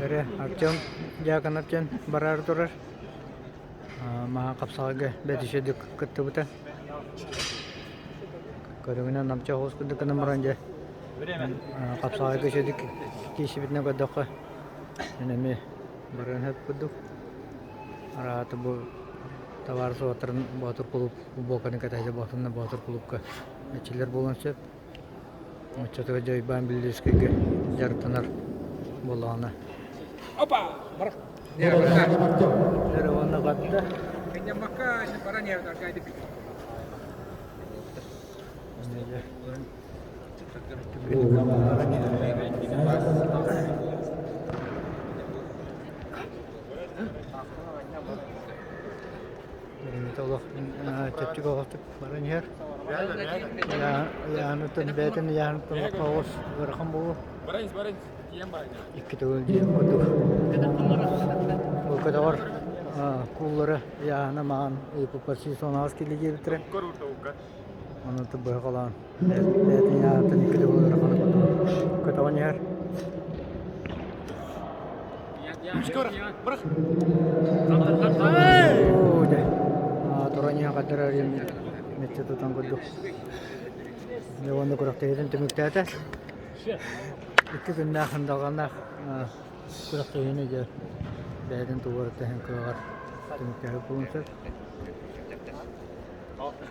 Эрэ Артем Дьяконов диэн бараары турар. Маһа хапсаҕайга бэрт үчүгэйдик кыттыбыта. Көрүҥүнэн намчы оҕус курдук гынан баран дьэ хапсаҕайга үчүгэйдик киирсибитинэн көрдөххө мин эмиэ барыан сөп курдук. Араата бу табаарыс уолаттарын Боотур кулууп футболканы кэтэһэ Боотурна Боотур кулуупка иччилэр буолуон сөп. Оччотугар дьэ Уйбаан Бүллүүскэйгэ дьарыктанар буоллаҕына. Опа! Бар. Эрэ уонна барда. Кэннэммакка баран иһэр аргайды. Билиҥҥитэ олох чэпчэки оҕустук баран иһэр. Ыйааһыныттан бэйэтин ыйааһыныттан оҕус ыарахан буолуо. Икки төгүл диэн курдук. Бу көтөҕөр кууллара ыйааһына маҕан ыйыппыппар 118 киилэ диэбиттэрэ. Ону быһа холоон бэйэтин ыйааһыныттан икки төгүл ыарахан курдук көтөҕөн иһэр. Туран иһэн хардара мүччү тутан курдук. Дьэ уонна күрэхтэһиитин түмүктээтэ. Икки күннээх сандалҕаннаах күрэхтэһиини дьэ бэйэтин тугуруттаһын кыаҕар түмүктээбит буолуон сөп.